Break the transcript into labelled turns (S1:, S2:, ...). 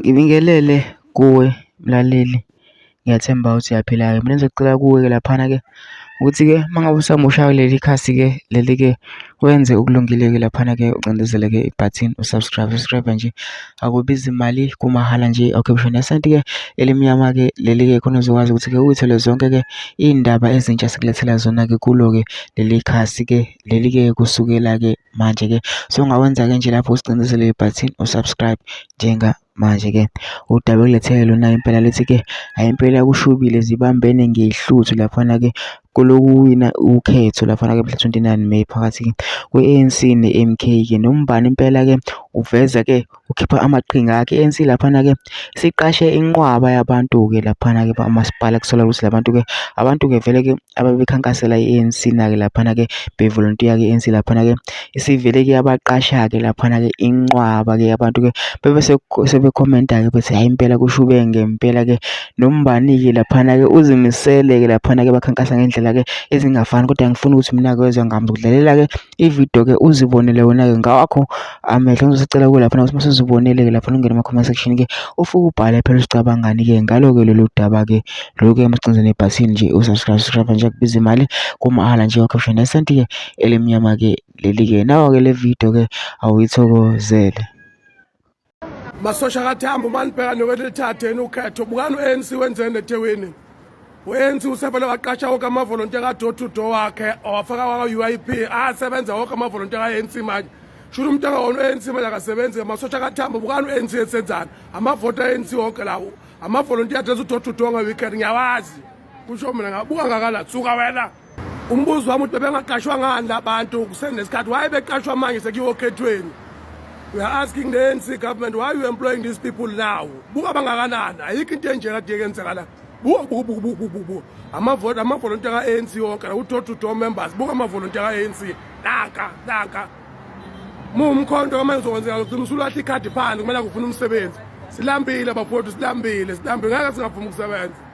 S1: Ngibingelele kuwe mlaleli, ngiyathemba ukuthi uyaphila-ke. Mina engizocela kuwe-ke laphana-ke ukuthi-ke uma ngabe usamusha kuleli khasi-ke leli-ke wenze okulungile-ke laphana-ke ucindezele-ke ibhathini u-subscribe. Subscribe nje akubizi mali kumahhala nje awukhiphi ngisho nesenti-ke elimnyama-ke leli-ke khona uzokwazi ukuthi-ke uyithole zonke-ke iy'ndaba ezintsha esikulethela zona-ke kulo-ke leli khasi-ke leli-ke kusukela-ke manje-ke. So ungawenza-ke nje lapho usicindezele ibhathini u-subscribe njengamanje-ke. Udaba engilethele lona impela lithi-ke hhayi impela kushubile zibambene ngehluthu laphana-ke kolokuwina ukhetho laphana-ke mhla 29 May phakathi kwe-ANC ne-M_K-ke. Nombani impela-ke uveza-ke ukhipha amaqhinga akhe. I-ANC laphana-ke siqashe inqwaba yabantu-ke laphana-ke bamasipala kusolwa ukuthi la bantu-ke abantu-ke vele-ke ababekhankasela i-ANC na-ke laphana-ke bevolontiya-ke i-ANC laphana-ke isivele-ke yabaqasha-ke laphana-ke inqwaba-ke yabantu-ke bebe sebekhomenta-ke bethi hhayi impela kushube ngempela-ke nombani-ke laphana-ke uzimisele-ke laphana-ke bakhankasa ngendlela-ke ezingafani kodwa ngifuna ukuthi mina-ke wezwa ngami ngidlalela-ke ividiyo-ke uzibonele wena-ke ngawakho amehlo. Ngizosicela kuwe laphana ukuthi uma usuzibonele-ke laphana ungene kuma-comment section-ke ufike ubhale phela usicabangani-ke ngalo-ke lolu daba-ke. Lokhu-ke masicinze nebhathini nje u-subscribe, subscribe nje akubizi imali kumahhala nje awukhiphi ngisho nesenti-ke elimnyama-ke leli-ke. Nawo-ke le video-ke awuyithokozele.
S2: Masosha kaThambo uma nibheka nokuthi lithatheni ukhetho bukani u-ANC wenzeni eThekwini. U-ANC usevele waqasha wonke amavolontiya ka-door to door wakhe wafaka waka-UIP asebenza wonke amavolontiya ka-ANC manje. Shuthi umuntu angawona u-ANC manje akasebenzi amasosha kaThambo bukani u-ANC esenzani. Amavoti a-ANC wonke lawo. Amavolontiya athi u-door to door nge-weekend ngiyawazi. Kusho mina ngabuka ngakala suka wena. Umbuzo wami ukuthi bebengaqashwa ngani labantu kusenesikhathi why beqashwa manje sekuyiwa okhethweni we are asking the ANC government why you employing these people now buka bangakanani ayikho into enje kade yenzeka la buka buka buka buka buka amavoti amavolontiya ka-ANC wonke la u-door to door members buka amavolontiya ka-ANC nanka nanka muwumkhonto manje uzokwenzeka ugcina usulahla ikhadi phansi kumele kufuna umsebenzi silambile bafowethu silambile silambile ngeke singavumi ukusebenza.